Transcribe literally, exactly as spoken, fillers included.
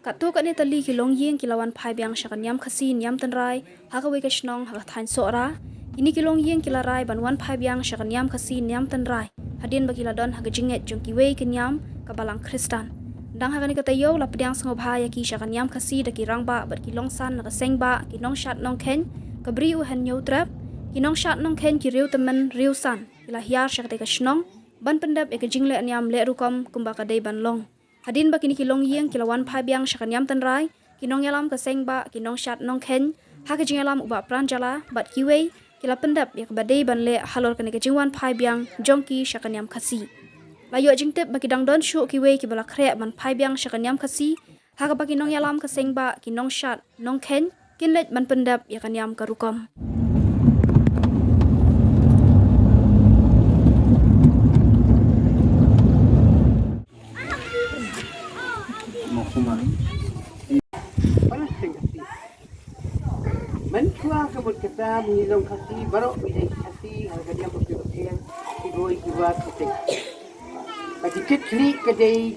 Katto katne tylli ki longïing ki la wan phai biang sha ka niam Khasi niam tynrai ha kawei ka shnong ha ka thaiñ Sohra. Kine ki longïing ki la rai ban wan phai biang sha ka niam Khasi niam tynrai hadien ba ki la don ha ka jingngeit jong kiwei ki niam ka balang Khristan. Dang ha kane ka taïew la pdiang sngewbha ïa ki sha ka niam Khasi da ki rangbah bad ki longsan na ka seng bah, ki nongshad nongkheiñ, ka Bri U Hynñiewtrep, ki nongshad nongkheiñ, ki riewtymmen riewsan ki la hiar sha katei ka shnong ban pyndep ïa ka jingleh niam leh rukom kumba ka dei ban long. Hadien ba kine ki longïing ki la wan phai biang sha ka niam tynrai, ki nongïalam ka seng bah, ki nongshad nongkheiñ ha ka jingïalam u Bah Pran Jala bad kiwei ki la pyndep ïa kaba dei ban leh halor kane ka jingwan phai biang jong ki sha ka niam Khasi. La ïoh jingtip ba ki dang don shuh kiwei kiba la khreh ban phai biang sha ka niam Khasi ha kaba ki nongïalam ka seng bah, ki nongshad nongkheiñ kin leit ban pyndep ïa ka niam ka rukom. Mynta ka mut kata, ngi long Khasi baroh, ngi dei Khasi ha ka niam ka pyrthei, ki boi ki wat kata. Ka jingkit khlieh ka dei